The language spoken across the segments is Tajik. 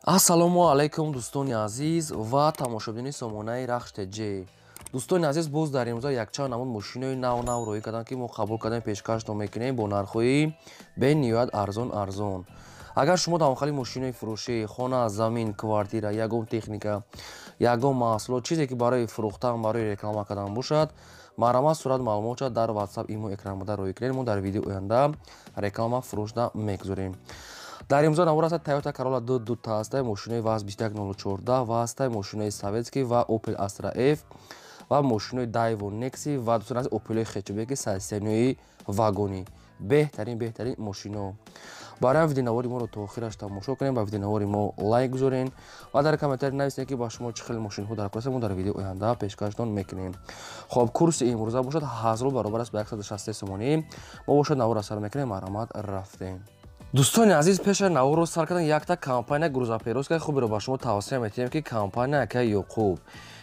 Ассалому алайкум, дӯстони азиз ва тамошобинони сомонаи Рахш ТЖ. Дӯстони азиз, боз дар имрӯза якчанд намуд мошинои нав нав роҳӣ карданд, ки мо қабул кардем, пешкаштон мекунем бо нархҳои бениҳоят арзон арзон. Агар шумо дар хали мошинои фурӯшӣ, хона, замин, квартира, ягон техника, ягон маҳсулот, чизе ки барои фурӯхтан, барои реклама кардан бошад, марҳамат, сурат маълумотша дар WhatsApp, имо экранбуда роҳӣ кунед. Мо дар видеои оянда реклама фурӯшда мегузорем. Дар имрӯза навор аста Toyota Corolla 2 дута ҳастай, мошинои ВАЗ 21014 ва ҳастай, мошинои советский ва Opel Astra F ва мошинои Daewoo Nexi ва, дӯстони азиз, Opel хэтчбеки состоянияи вагонӣ, беҳтарин беҳтарин мошино. Барои видеонавори моро то охираш тамошо кунем, ба видеонавори мо лайк гузорен ва дар комментарий нависед, ки ба шумо чӣ хел мошинҳо дар кор, мо дар видеои оянда пешкаштон мекунем. Хоб, курси имрӯза бошад 1000 рубл баробар аст ба 163 сомонӣ. Мо бошад наворро сар мекунем, марҳамат, рафтем. Дӯстони азиз, пеша наворро сар кардан якта компания грузоперевозкаи хуберо ба шумо тавсия метиҳем, ки компания ака Ёқуб.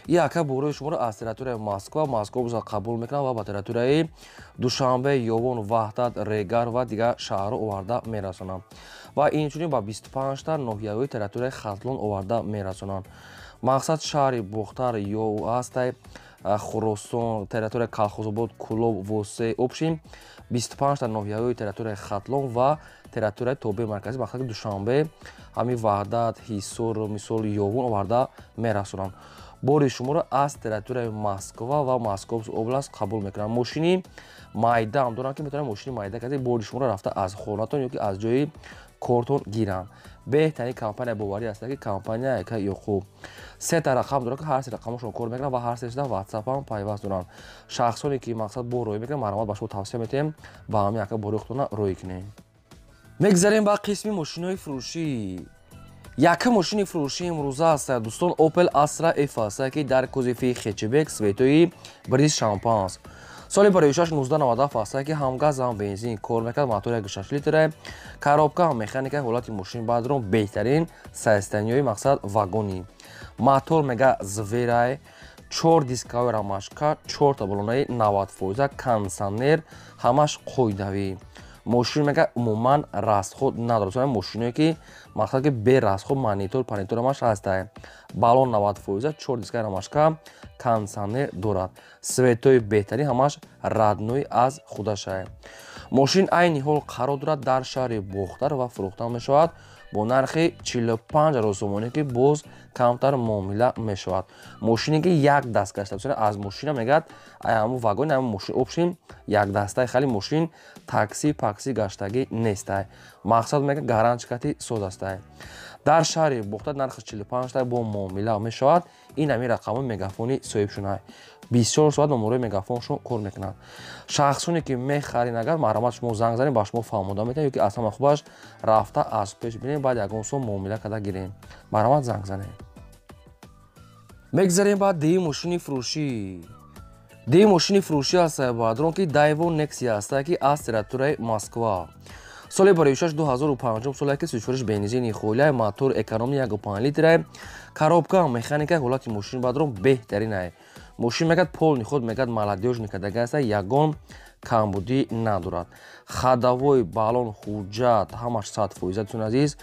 И ака борои шуморо аз территорияи Москва, Москва боза қабул мекунад ва ба территорияи Душанбе, Ёвон, Ваҳдат, Регар ва дигар шаҳрҳо оварда мерасонанд ва инчунин ба 25та ноҳияҳои территорияи Хатлон оварда мерасонанд. Мақсад, шаҳри Бохтар ё ҳастай, Хуросон, территорияи Калхозобод, Кулоб, Восе, общем, 25та ноҳияҳои территорияи Хатлон ва территорияи тобеи марказӣ, мақсади Душанбе, ҳамин Ваҳдат, Ҳисор, мисол, Ёвон оварда мерасонанд. Бори шуморо аз территорияи Москва ва Московский область қабул мекунанд. Мошини майда ҳам доранд, ки метавонанд мошини майда карда бори шуморо рафта аз хонатон ё ки аз ҷои кортон гиранд. Беҳтарин компания боварӣ аст, ки компания яка Ёқуб. Сета рақам дорад, ки ҳар се рақамошон кор мекунанд ва ҳар сешда ватсапам пайваст доранд. Шахсоне ки, мақсад, бор роҳӣ мекунанд, марҳамат, ба шумо тавсия метиҳем, ба ҳамин яка бори худтона роҳӣ кунем. Мегзарем ба қисми мошинои фурӯшӣ. Якум мошини фурӯшии имрӯза аст, дӯстон, Opel Astra F аст, ки дар кузови хэтчбек, цветои бриз шампанс, соли барои 1997 аст, ки ҳам газ, ҳам бензин кор мекард, мотор 1,6 литра, коробка механика. Ҳолати мошин баъдрон беҳтарин, состояниҳои, мақсад, вагони, мотор мега зверай, чор дисковой ромашка, чорта баллонаи 90%, кондитсионер, ҳамаш қоидавӣ. Мошин мега умуман расход надорад. Мошиное ки, мақсад, ки бе расход, монитор панитор ҳамаш ҳастай, баллон 90%, чор дискаи ромашка, кондитсионер дорад, цветои беҳтарин, ҳамаш родной аз худашай. Мошин айни ҳол қарор дорад дар шаҳри Бохтар ва фурӯхта мешавад бо нархи 45 000 сомонӣ, ки боз камтар муомила мешавад. Мошине ки як даст гашта аз мошина, мегӯяд, ҳамун вагон, ҳамун мошин, общем, як дастаи хали мошин, такси пакси гаштагӣ нестай. Мақсад, мега, гарантчикати соз астай. Дар шаҳри Бохтар нархи 45та, бо муомила мешавад. Ин ҳамин рақамҳои мегафони соҳибшунай, бисёр соат номерои мегафоншон кор мекунанд. Шахсоне ки мехарин, агар, марҳамат, шумо занг занед, ба шумо фаҳмода метавонед, ё ки аз ҳама хубаш рафта аз пеш бинед, баъд ягон сом муомила карда гирем. Марҳамат, занг занед. Мегзарем ба дуюм мошини фурӯшӣ. Дуюм мошини фурӯшӣ аст, баъдрон, ки Daewoo Nexia аст, ки аз территорияи Москва, соли бароишаш 2005 соле, ки сӯзишвориш бензини холия, мотор экономи 1,5 литра, коробка механика. Ҳолати мошин баъдрон беҳтаринай. Мошин мегӯяд, полный ход, мегӯяд, молодёжный кардага аста, ягон камбудӣ надорад. Ходовой, баллон, ҳуҷҷат ҳамаш 100%. Дӯстони азиз,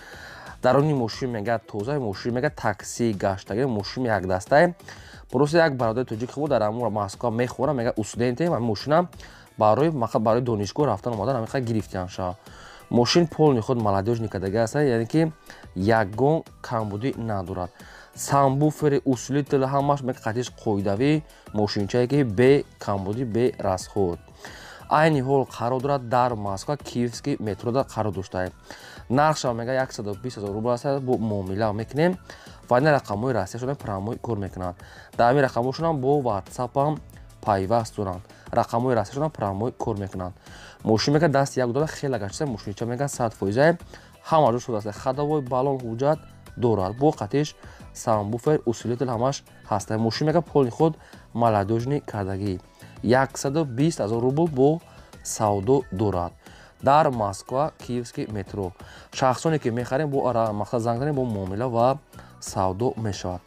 даруни мошин мегӯяд тоза. Мошин мегӯяд такси гаштаги, мошин якдастай. Просто як бародари тоҷик хуб дар ҳамун Москва мехӯра, мегӯяд, студентем, ҳамин мошинам барои, мақсад, барои донишгоҳ рафтан омадан ҳамин гирифтиам шава. Мошин полный ход, молодёжный кардага аста, яъне ки ягон камбудӣ надорад. Сабвуфери, усилитель, ҳамаш мега қатиш қоидавӣ. Мошинчае ки бе камбудӣ, бе расход. Айни ҳол қарор дорад дар Москва, Киевский метрода қарор доштае. Нархшам мега 120 000 рубл аст, бо муомила мекунем. Ва ин рақамҳои Россия шуда прямой кор мекунанд. Дар ҳамин рақамҳошонам бо ватсапам пайваст доранд, рақамҳои Россия шуда прямой кор мекунанд. Мошин мега дасти як дора хеле гашта. Мошинча мега 100% ҳама ҷо шудааст, ходовой, баллон, ҳуҷҷат дорад, бо қатиш сабвуфер, усилитель ҳамаш ҳаста. Мошин мега полный ход, молодёжный кардагӣ, 120 000 рубл бо савдо дорад дар Москва, Киевский метро. Шахсоне ки мехарем, бо мақсад, занг занем, бо муомила ва савдо мешавад.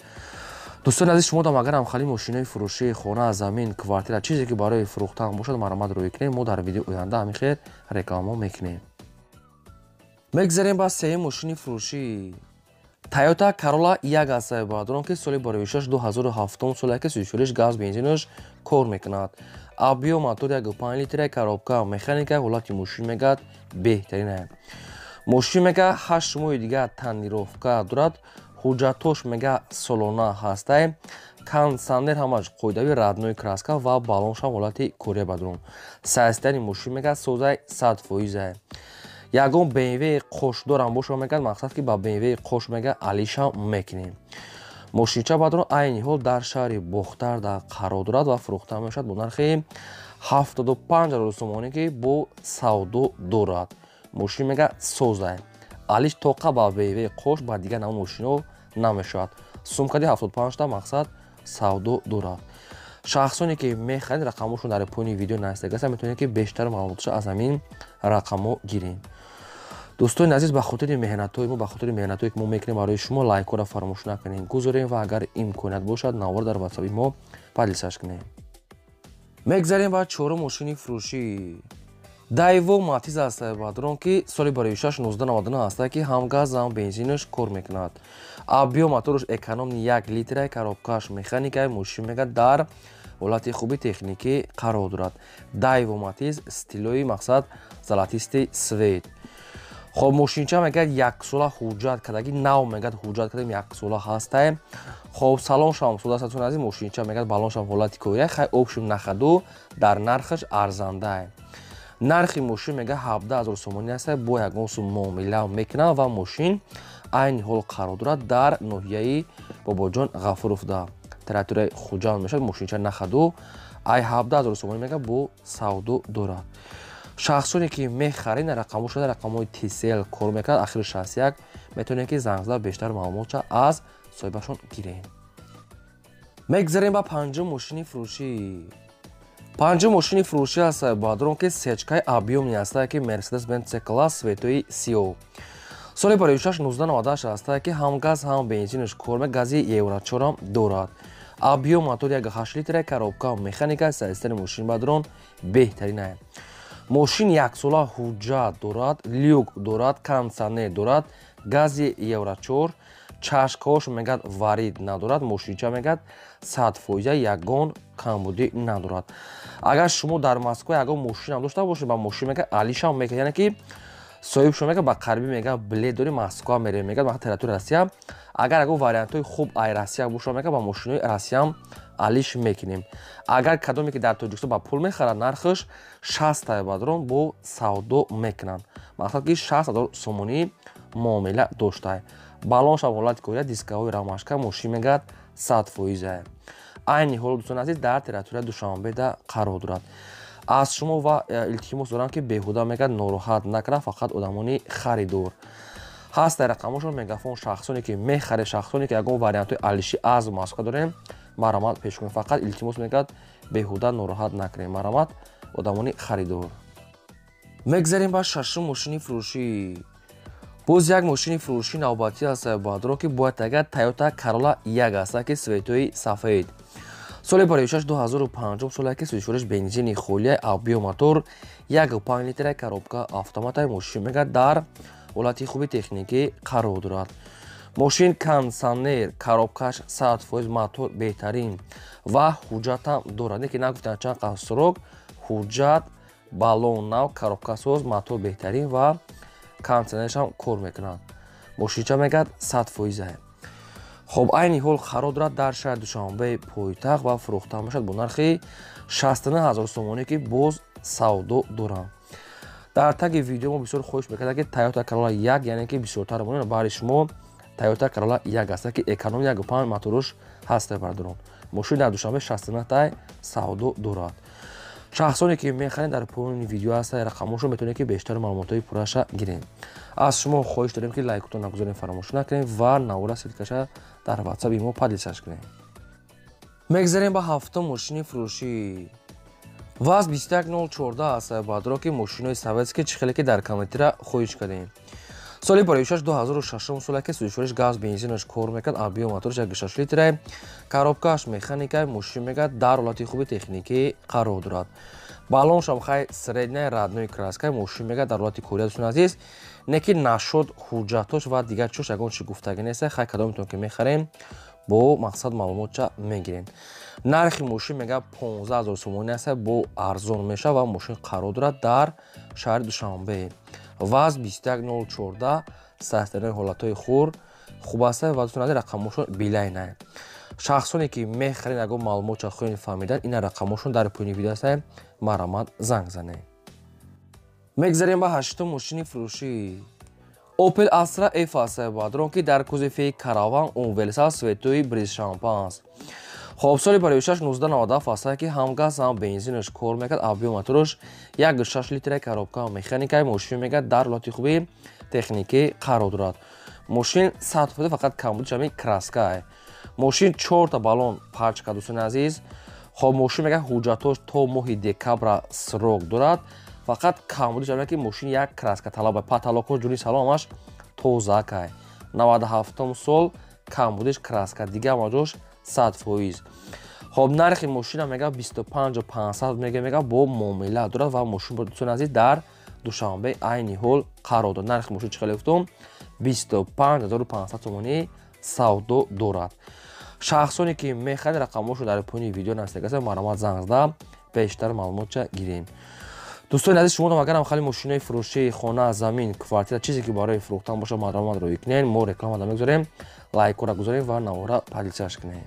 Дӯстони азиз, шумо дам агар ҳамхали мошинои фурӯшии, хона, замин, квартира, чизе ки барои фурӯхтан бошад, марҳамат, роҳӣ кунем. Мо дар видеои оянда ҳамин хел реклама мекунем. Мегзарем ба сеюм мошини фурӯшӣ. Toyota Corolla 1 аст, бародарон, ки соли бароишаш 2007 соле, ки сӯзишвориш газ бензинаш кор мекунад. Объём мотор 1,5 литра, коробка механика, ҳолати мошин мегӯяд беҳтарина. Мошин мега 8 моҳи дигар тонировка дорад, ҳуҷҷатош мега солона ҳастай, кондитсионер ҳамаш қоидави, родной краска ва баллоншам ҳолати кория, бародарон. Состояни мошин мега созай, 100%. Ягон БМВ қошдорам боша, мегӯяд, мақсад ки ба БМВ қош мега алишам мекунем. Мошинча, бародарон, айни ҳол дар шаҳри Бохтар қарор дорад ва фурӯхта мешавад бо нархи 75 000 сомонӣ, ки бо савдо дорад. Мошин мега созай, алиш тоқа ба БМВ қош, ба дигар намуд мошино намешавад. Сумкади 75та мақсад савдо дорад. Шахсоне ки мехаред, рақамҳошон дар поёни видео наистагаста, метавонед ки бештар маълумотша аз ҳамин рақамҳо гирем. Дӯстони азиз, ба хотири меҳнатҳои мо, ба хотири меҳнатҳое ки мо мекунем барои шумо, лайкҳоро фаромӯш накунем, гузорем ва агар имконият бошад, навор дар ватсаби мо поделиться кунем. Мегзарем ба чорум мошини фурӯшӣ. Дайво Матиз аст, бародарон, ки соли бароишаш 1999 аст, ки ҳам газ, ҳам бензинаш кор мекунад. Объём мотораш экономный 1 литра, коробкаш механика, мошин мега дар ҳолати хуби техникӣ қарор дорад. Дайво Матиз, стилои мақсад золотистый цвет. Хоб, мошинча мегӯяд яксола ҳуҷҷат кардаги, нав мегӯяд ҳуҷҷат кардем, яксола ҳастай. Хоб, салоншам сода аст азиз, мошинча мегӯяд баллоншам ҳолати кория, хай общем нахаду дар нархаш арзандае. Нархи мошин мега 17 000 сомонӣ аст, бо ягон сум муомила мекунад ва мошин айни ҳол қарор дорад дар ноҳияи Бобоҷон Ғафуровда, территорияи Хуҷанд мешавад. Мошинча нахаду ай 17 000 сомонӣ мега бо савдо дорад. Шахсоне ки мехаред, рақамҳо шуда, рақамҳои Tcell кор мекунад, ахири 61, метавонед ки занг зада бештар маълумотша аз соҳибашон гирем. Мегзарем ба панҷум мошини фурӯшӣ. Панҷум мошини фурӯшӣ аст, бародарон, ки сечкаи объёмный аст, ки Mercedes Benz C класс, цветои сиёҳ, соли бароишаш 1998 аст, ки ҳам газ, ҳам бензинаш кор мекунад, гази Евро 4 дорад. Объём мотор 1,8 литра, коробка механика, состояни мошин, бародарон, беҳтарина. Мошин яксола ҳуҷҷат дорад, люк дорад, кондитсионер дорад, гази Евро 4, чашкаҳош мегӯяд варид надорад. Мошинча мегӯяд 100%, ягон камбудӣ надорад. Агар шумо дар Москва ягон мошинам дошта бошед, ба мошин мегӯяд алишам мекунад, яъне ки соҳиб шумо мегӯяд ба қарибӣ мегӯяд билет дорӣ, Москва мерем, мегӯяд мақсад территорияи Россия. Агар ягон вариантҳои хуб ай Россия бошад, мегӯяд ба мошинои Россиям алиш мекунем. Агар кадоме ки дар Тоҷикистон ба пул мехарад, нархаш 60, бародарон, бо савдо мекунанд, мақсад ки 60 000 сомонӣ муомила доштай. Баллоншам ҳолати кория, дискаҳои рамашка, мошин мегӯяд 100%. Айни ҳол, дӯстони азиз, дар территорияи Душанбеда қарор дорад. Аз шумо ва илтимос дорам, ки беҳуда мегӯяд нороҳат накунад, фақат одамони харидор ҳаст дар рақамҳошон Мегафон. Шахсоне ки мехаред, шахсоне ки ягон вариантҳои алишӣ аз Москва дорем, марҳамат пеш кунед. Фақат илтимос, мегӯяд беҳуда нороҳат накунед, марҳамат, одамони харидор. Мегзарем ба шашум мошини фурӯшӣ. Боз як мошини фурӯшӣ навбатӣ аст, бародарон, ки бояд агар Toyota Corolla 1 аст, ки цветои сафед, соли бароишаш 2005 соле, ки сӯзишвориш бензини холия, объём мотор 1,5 литра, коробка автомата, мошин мегӯяд дар ҳолати хуби техникӣ қарор дорад. Мошин кондитсионер, коробкаш 100%, мотор беҳтарин ва ҳуҷҷатам дорад, не ки нагуфтан чанд қадр срок ҳуҷҷат, баллон нав, коробкасоз, мотор беҳтарин ва кондитсионершам кор мекунад. Мошинча мегӯяд 100%. Хоб, айни ҳол қарор дорад дар шаҳри Душанбе пойтахт ва фурӯхта мешавад бо нархи 69 000 сомонӣ, ки боз савдо доранд. Дар таги видео мо бисёр хоҳиш мекардем, ки Toyota Corolla 1, яъне ки бисёртар монем баҳри шумо. Toyota Corolla 1 аст, ки эконом, 1,5 моторуш ҳаст, бародарон. Мошин дар Душанбе 69 тай савдо дорад. Шахсоне ки мехаред, дар поёни видео ҳаст рақамҳошо, метавонед ки бештар маълумотҳои пурраша гирем. Аз шумо хоҳиш дорем, ки лайкотон нагузорем, фаромӯш накунем ва навора ссылкаша дар ватсаби мо поделиться кунем. Мегзарем ба ҳафтум мошини фурӯшӣ. ВАЗ 21014 аст, бародарон, ки мошинои советский, чӣ хеле ки дар комментира хоҳиш кардем. Соли бароишаш 2006 соле, ки сӯзишвориш газ бензинаш кор мекард, объём мотораш 1,6 литра, коробкааш механика, мошин мегӯяд дар ҳолати хуби техникӣ қарор дорад. Баллоншам хай средняя, родной краска, мошин мегӯяд дар ҳолати кория. Дӯстони азиз, Не ки нашуд ҳуҷҷатош ва дигар чош ягон чи гуфтагӣ нест. Хай, кадомитон ки мехарем, бо мақсад маълумотча мегирем. Нархи мошин мега 15 000 сомонӣ аст, бо арзон мешавад ва мошин қарор дорад дар шаҳри Душанбе. ВАЗ 21014 сахтарини ҳолатҳои хур хуб аст ва дӯстони азиз, рақамошон билайна. Шахсоне ки мехарен, ягон маълумотча хоҳед фаҳмидан, ина рақамошон дар поёни видео аст, марҳамат, занг занед. Мегзарем ба ҳаштум мошини фурӯшӣ. Opel Astra F аст, бадрон, ки дар кузови караван, универсал, цветои бриз шампанс. Хоб, соли барои 1997 аст, ки ҳам газ, ҳам бензинаш кор мекард. Объём мотораш 1,6 литра, коробка механикаи. Мошин мегӯяд, дар ҳолати хуби техникӣ қарор дорад. Мошин 100%, фақат камбудиш ҳамин краска. Мошин чорта баллон пачка, дӯстони азиз. Хоб, мошин мегӯяд, ҳуҷҷатош то моҳи декабра срок дорад. Фақат камбудиш ҳамин ки мошин як краска талаба. Потолокҳо ҷуни саломаш тозакай. 97 сол, камбудиш краска, дигар маҷош 100%. Хоб, нархи мошина мега 25 500 мега, бо муомила дорад ва мошин, дӯстони азиз, дар Душанбе айни ҳол қарор дорад. Нархи мошин чӣ хеле гуфтум, 25 500 сомонӣ савдо дорад. Шахсоне ки мехаред, рақамҳошо дар поёни видео нависдагиаст, марҳамат, занг зада бештар маълумотча гирем. Дӯстони азиз, шумо агарам хали мошинои фурӯшии хона, замин, квартира, чизе ки барои фурӯхтан бошад, марҳамат, роҳӣ кунед. Мо рекламада мегузорем, лайкора гузорем ва навора поделиться кунем.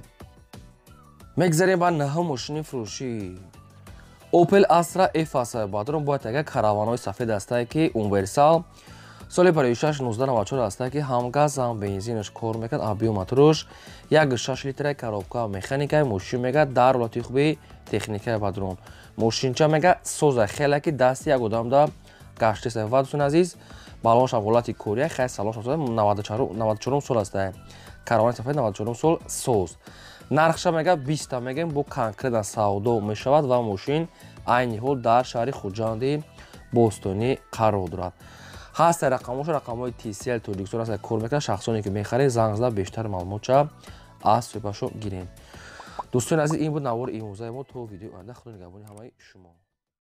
Мегзарем ба наҳум мошини фурӯшӣ. Opel Astra F аст, баъдрон, бояд агар караванҳои сафед ҳастае, ки универсал, соли 56 1994 ҳастае, ки ҳам газ, ҳам бензинаш кор мекард. Объём мотораш 1,6 литра, коробка механикаи. Мошин мега дар ҳолати хуби техникаи, бадрон. Мошинча мега соза хеле, ки дасти як одамда гаштеса. Ва дӯстони азиз, баллоншам ҳолати кория, хай, салоншам 94 сол ҳастае. Каравани сафед 94 сол соз. Нархша мега 20 мегем, бо конкретно савдо мешавад ва мошин айни ҳол дар шаҳри Хуҷанди бостонӣ қарор дорад. Ҳаста рақамҳошо, рақамҳои Tcell Тоҷикистон аст, кор мекунад. Шахсоне ки мехаред, занг зада бештар маълумотча аз соҳибашо гирем. Дӯстони азиз, ин буд навори имрӯзаи мо. То видеои оянда, худо нигаҳбони ҳамаи шумо.